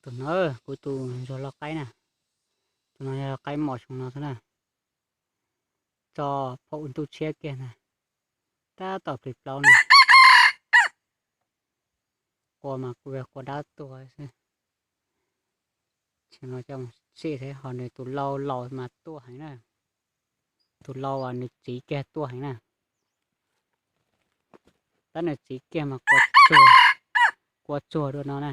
Tus no kuv tus ntsuag lau qaib na, tus no yog lau qaib mos xyoo no xwb na. Tso phom ua ntuj tshiab kiag ntag, tab tom plig plaub no. Qua mas kuv yog qua dab tuag xwb. Tsis no coj mus sim thiab, ho nws tus lau laus mas tuaj heev na. Tus lau uas nws txiv kiag tuaj heev na. Tab nws txiv kiag mas qua tsuag dua no na.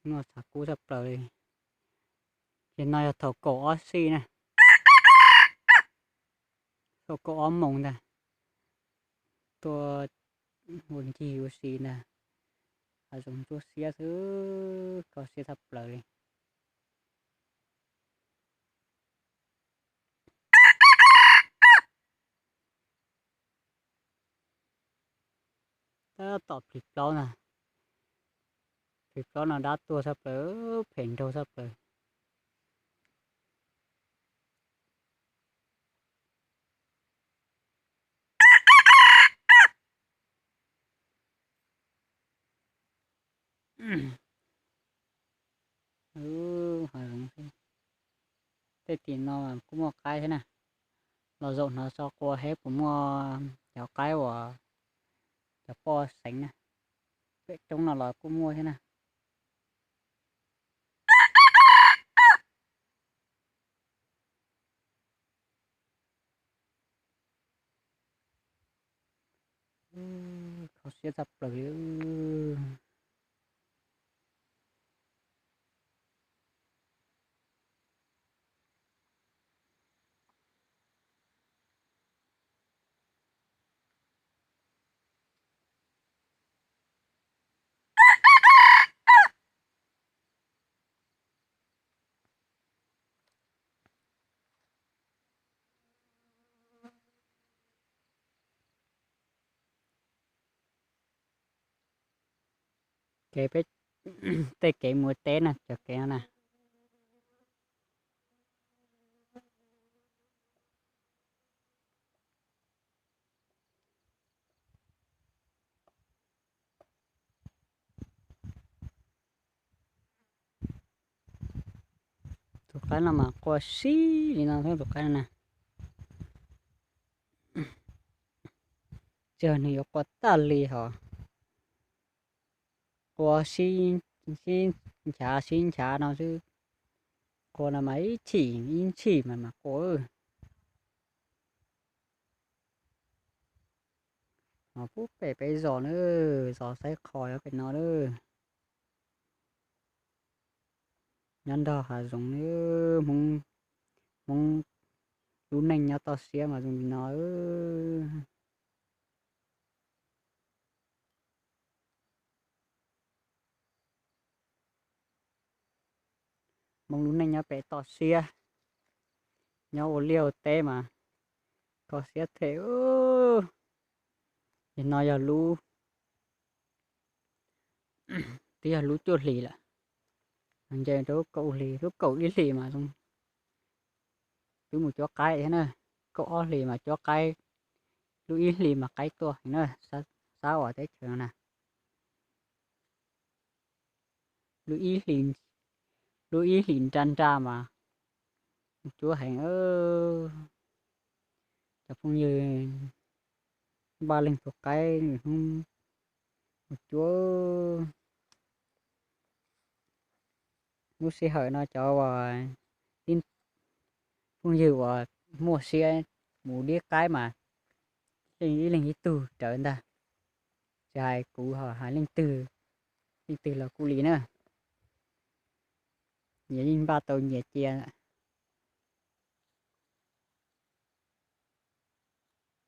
Nyuaj txhav kub tshaj plaws li. Ces no yog thaum kaum ob xij na, thaum kaum ob moos ntag, tuaj ua ncig ua si ntag, hav zoov ntsuab xiab xwb, kho siab tshaj plaws li. Tab tom plig plaub na, plig plaub no dab tuag tshaj plaws, phem nraug tshaj plaws. Tej tim no kuj muaj qaib thiab na, los zaum hnov tso qua seb puas muaj cov qaib uas cov poj xeev na, pem roob no los kuj muaj thiab na. Kho siab tshaj plaws li. Kev peb, tej kev mus teb na, cov kev no na. Tus qaib no mas qua sib li no thiab tus qaib no na. Tsis yog nws yuav qua tag li hos, qua sib, sib nchav sib nchav no xwb. Qua no mas ib chim ib chim mas mas qua. Ho pub pem peb zos na, zos Saib Qho nyob pem no na. Nyob nrog hav zoov na, Hmoob, Hmoob lub neej nyob toj siab mas zoo li no. Hmoob lub neej nyob pem toj siab, nyob ua liaj ua teb mas kho siab them. Ces no yog lub, twb yog lub cuaj hlis lawm, nce rau lub kaum hlis, lub kaum ib hlis mas zoo. Twb mus cuab qaib thiab na, kaum ob hlis mas cuab qaib, lub ib hlis mas qaib tuaj heev na, sab uas teb chaws no na. Lub ib hlis, lub ib hlis nra nra mas mus cuab heev. Cov phooj ywg, npaj leej tus qaib mus cuab. Lub sij hawm no cov uas, phooj ywg uas muaj siab mus dib qaib mas ib leeg ib tug rawv ntag. Tsis hais kuv ho hais leej twg, leej twg los kuj li na. Nyias yeej npaj tau nyias cia.